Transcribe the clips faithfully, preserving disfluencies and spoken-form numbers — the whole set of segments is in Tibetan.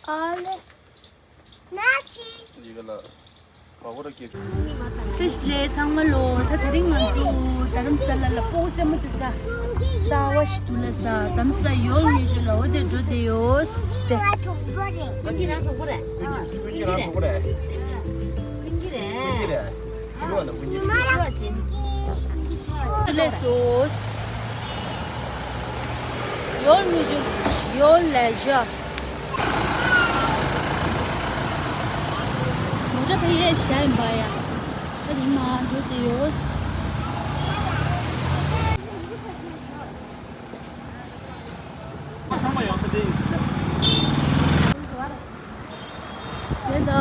ཨ་ལེ། ན་ཤི། ཡི་གེ་ལ། བ་གོ་ར་ཀེ། བཀྲ་ཤིས་བདེ་ལེགས་ཚང་མ་ལོ། ད་དེ་རིང་ང་ཚོ་རྡ་རམ་ས་ལ་ལ་སྤོ་བོ་རྩེད་མོ་རྩེ་ས་གསར་བ་ཞིག་འདུག་ལ་ས། རྡ་རམ་ས་ལ་ཡོལ་མིའུ་ཟི་ཡམ་ལ་འོ་དེ་འགྲོ་བསྡད་ཡོད་དེ། ཀུན་གྱི་རང་གྲོགས་པོ་རེད། ཀུན་གྱི་རང་གྲོགས་པོ་རེད། ཀུན་གྱི་རེད། ལགས་སོ། ཡོལ་མིའུ་ཟི་ཡམ། ཡོལ་ལེ་ཤ། མོ་ཊ་ཕ་ཡས་བཞག་ཡིན་པ་ཡ། ད་དེ་མ་འགྲོ་དེ་ཡོད། ཚང་མ་ཡོང་ས་དེ་ཡིན། དེ་ད་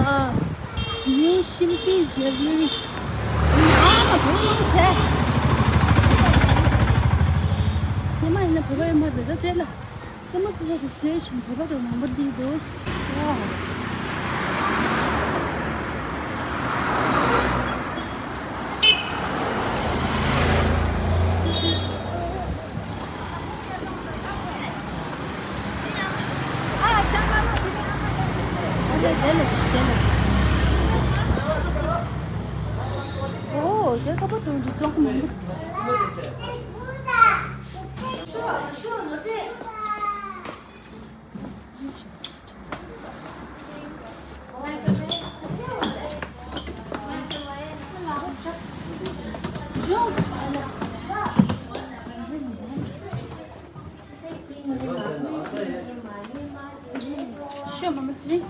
ནིའུ་ཤིམ་ཏི་ཇེ་ཝེ་ལི། ཨ་མ་བོད་མང་ཆེ། ཉི་མ་ཡིན་ན་བོད་པ་ཡོད་མ་རེད། ད་དེ་ལ་རྩེད་མོ་རྩེ་ས་དེ་བཟོས་ཕྱིན་བོད་པ་དང་མང་པོ་འདི་འདུག་ཨོ། དེ་ཁ་པར་དང་འདི་ཙོག་མང་པོ། ཤོ་མ་མ་སི་རིང་།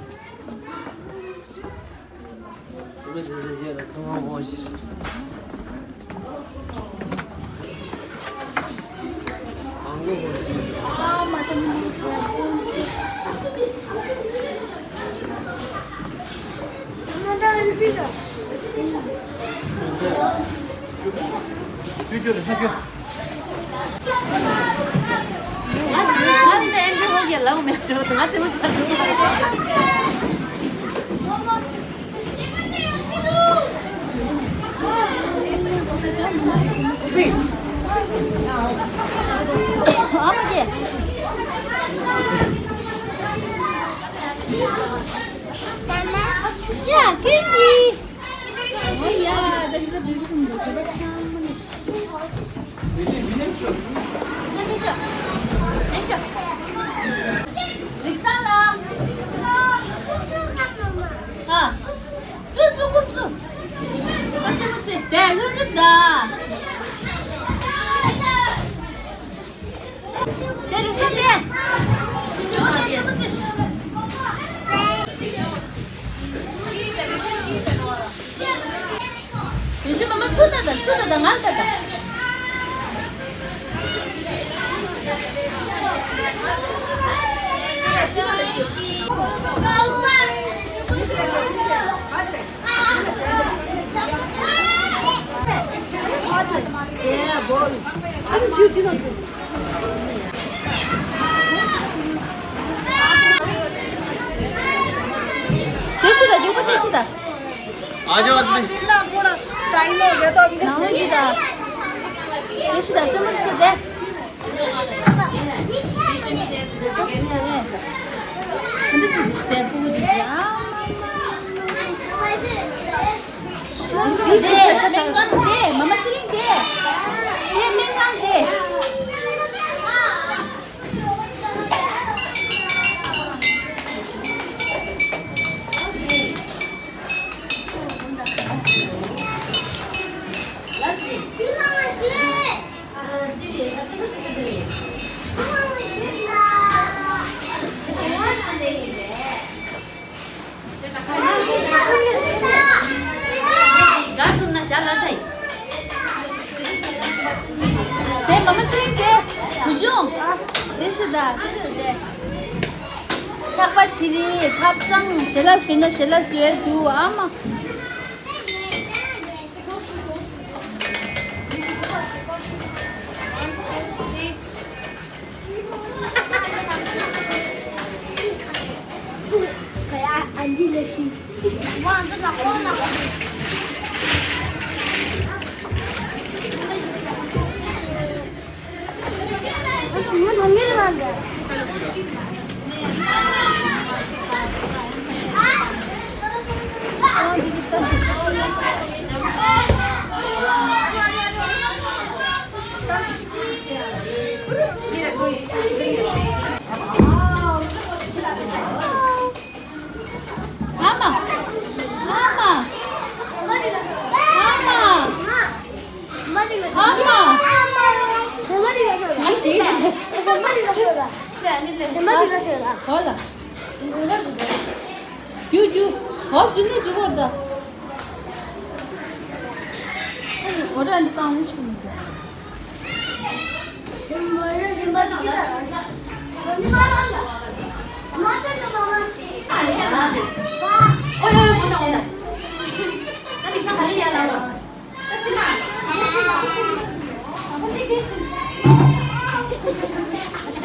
ཡོད་ཚད་མ་མ་ཚུར་ལྟ་དང་། ཚུར་ལྟ་དང་། ང་ལ་ལྟ་དང་། དེ་ཤི་ད་རྒྱུག་པ་དེ་ཤི་ད། ཨ་ཇོ་ཨ་ཏི། ནང་ལོགས་ཀྱི་ད། དེ་ཤི་ད་རྩེད་མོ་རྩེ་དེ། དེ་མ་མ་སྲིང་དེ་བུ་ཆུང་། དེ་ཤི་ད། ལྷག་པ་ཕྱི་རི་ཐབ་ཚང་ཞལ་ལག་བཟོས་ན་ཞལ་ལག་བཟོས་འདུག་ཨ་མ། རྒྱུ་རྒྱུ། ཧོ་རྒྱུ་ནི་འགྲིག་གོ་ད། འོ་ར་འདི་བཏང་ནི་ཆུ་མི་འདུག་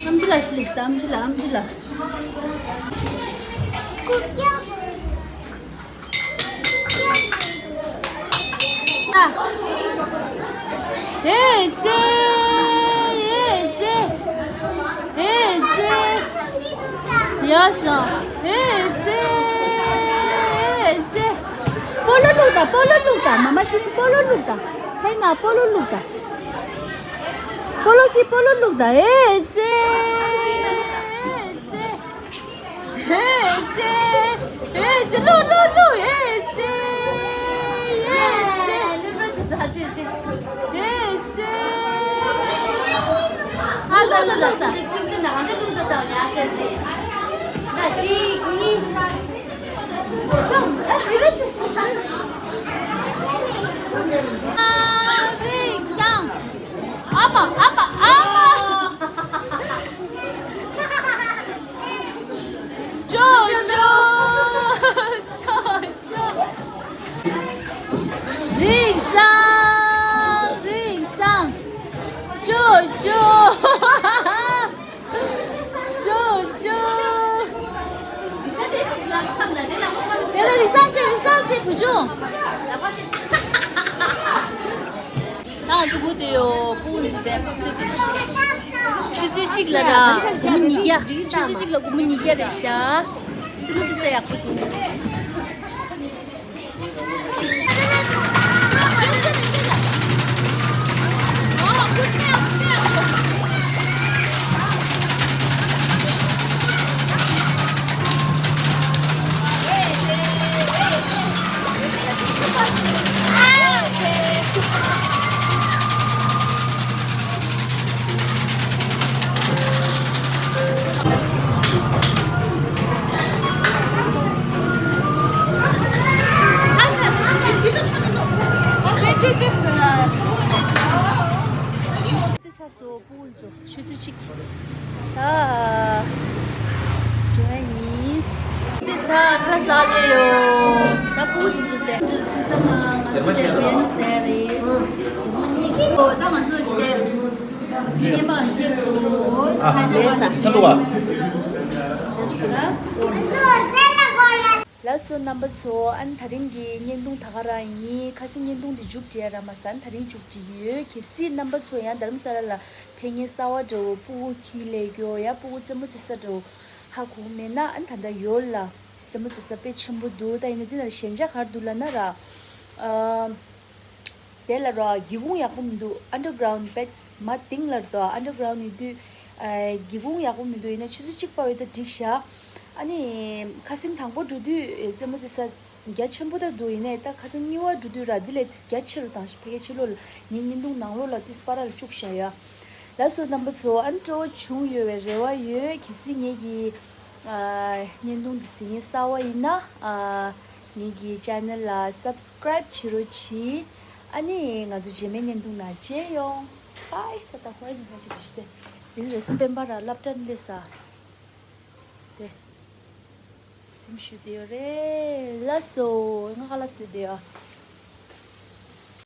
ཨམ་ཆི་ལ་ཤི་ལི་སི་ཨམ་ཆི་ལ་ཨམ་ཆི་ལ། ཨ། ཨེ་ཙེ། ཨེ་ཙེ། ཨེ་ཙེ། ཡ་ས། ཨེ་ཙེ། ཨེ་ཙེ། སྤོ་ལོ་བླུགས་དང་། སྤོ་ལོ་བླུགས་དང་། མ་མ་ཅིག་སྤོ་ལོ་བླུགས་དང་། ཧེ་ན་སྤོ་ལོ་བླུགས་དང་། སྤོ་ལོ་ཅིག་སྤོ་ལོ་བླུགས་དང་། ཨེ་ཙེ། ཨེ་ཙེ། ཨེ་ཙེ། ཨེ་ཙེ། ལོ་ལོ་ལོ། ཨེ་ཙེ། ཨེ་ཙེ། ཨེ་ཙེ། ཨ་ལ་ལ་ལ་ལ། ཨ་མ། ཨ་མ། ཨ་མ། ཅོ་ཅོ། ཅོ་ཅོ། རིགས་བཟང་། རིགས་བཟང་། ཅོ་ཅོ། ཅོ་ཅོ། དེ་ལ་རིགས་བཟང་ཅན། རིགས་བཟང་ཅན་བུ་ཆུང་། ད་ང་ཚོ་སྒུག་བསྡད་ཡོད། ཕྲུ་གུ་ཚོ་དེ་ཚེ་དེ་ཆུ་ཚོད་གཅིག་ལ་ར་སྒོར་མོ་ཉིས་བརྒྱ། ཆུ་ཚོད་གཅིག་ལ་སྒོར་མོ་ཉིས་བརྒྱ་རེད་ཤག་རྩེད་མོ་རྩེ་ས་ཡག་པོ་འདུག་ཆུ་ཚོད་གཅིག་ད་འགྲོ་ཡ་ཡིན། ཙི་ཚ་ཁ་ས་ལེ་ཡོ། ད་ཕྲུ་གུ་དེ་ཚོ་དེ་ཙི་ཚ་ང་ང་ཚོ་དེ་རེད་ཟེར་རེད། ཨོ་ད་ང་ཚོ་ཞིག་དེ་ཅི་ཉན་པ་ཞེས་སོ། ཨ་ལེ་ས་ས་ལུ་བ། ལགས་སོ་རྣམ་པ་ཚོ། ཨ་ནི་དེ་རིང་གི་བརྙན་ཐུང་ད་ག་རང་ཡིན། ཁ་སང་བརྙན་ཐུང་དེ་མཇུག་སྒྲིལ་ཡ་རག་མ་སོང་། ཨ་ནི་དེ་རིང་མཇུག་སྒྲིལ་ཡོད། གལ་སྲིད་རྣམ་པ་ཚོ་ཡང་རྡ་རམ་ས་ལ་ལ་ཕེབས་མཁན་གསར་པ་འདྲ་བོ། ཕྲུ་གུ་ཁྱེར་སླེབས་རྒྱུ་ཡ་ཕྲུ་གུ་རྩེད་མོ་རྩེ་ས་འདྲ་བོ་ཧ་གོ་མེད་ན། ཨ་ནི་ད་ལྟ་ཡོད་ལ་རྩེད་མོ་རྩེ་ས་དཔེ་ཆེན་པོ་འདུག་ད་ཡིན་ན་འདི་ན་ཞེན་ཆགས་ག་རེ་འདུག་ལབ་ན་ར། ཨ། དེ་ལ་ར་སྒེའུ་ཁུང་ཡག་པོ་མི་འདུག་ཨན་ཌར་གྷི་རའུན་ཌི་དཔེ་མ་སྟེང་ལ་རེད་དོ། ཨན་ཌར་གྷི་རའུན་ཌི་ཡིན་དུས་ཨ་སྒེའུ་ཁུང་ཡག་པོ་མི་འདུག་ཡིན་ན་ཆུ་ཚོད་གཅིག་པ་བས་ད་འགྲིག་ཤག་ཨ་ནི་ཁ་སང་དང་པོ་འགྲོ་དུས་རྩེད་མོ་རྩེ་ས་རྒྱ་ཆེན་པོ་ད་འདུག་ཡིན་ནའི་ད་ཁ་སང་གཉིས་པ་འགྲོ་དུས་ར་འདི་ལས་རྒྱ་ཆེ་རུ་བཏང་ཤག་ཕ་གིའི་ཕྱི་ལོགས་ལ་ངའི་བརྙན་ཐུང་ནང་ལོགས་ལ་ཏིས་པ་ར་ལ་བཅུག་བཞག་ཡོད། ལགས་སོ་རྣམ་པ་ཚོ། ཨ་ནི་སྤྲོ་བོ་བྱུང་ཡོད་པའི་རེ་བ་ཡོད། གལ་སྲིད་ངེད་ཀྱི་ཨ་བརྙན་ཐུང་འདི་གཟིགས་མཁན་གསར་པ་ཡིན་ན། ཨ་ངེད་ཀྱི་ཅེ་ནལ་ལ་སབ་སི་ཀེ་རའིབ་བྱེད་རོགས་གྱིས། ཨ་ནི་ང་ཚོ་རྗེས་མའི་བརྙན་ཐུང་ནང་མཇལ་ཡོང་། བྷའི། ད་ལྟ་ཧོའི་ནི་ཧོའི་ཅིག་ཞིག་སྟེ། དེ་ནི་རེས་སུ་སྤེན་པ་ར་སློབ་གྲྭ་ནས་སླེབས་ས། དེ། སེམས་ཤུགས་དེ་ཡོད་རེད། ལགས་སོ། ང་ཁ་ལག་བཟོས་བསྡད་ཡོད།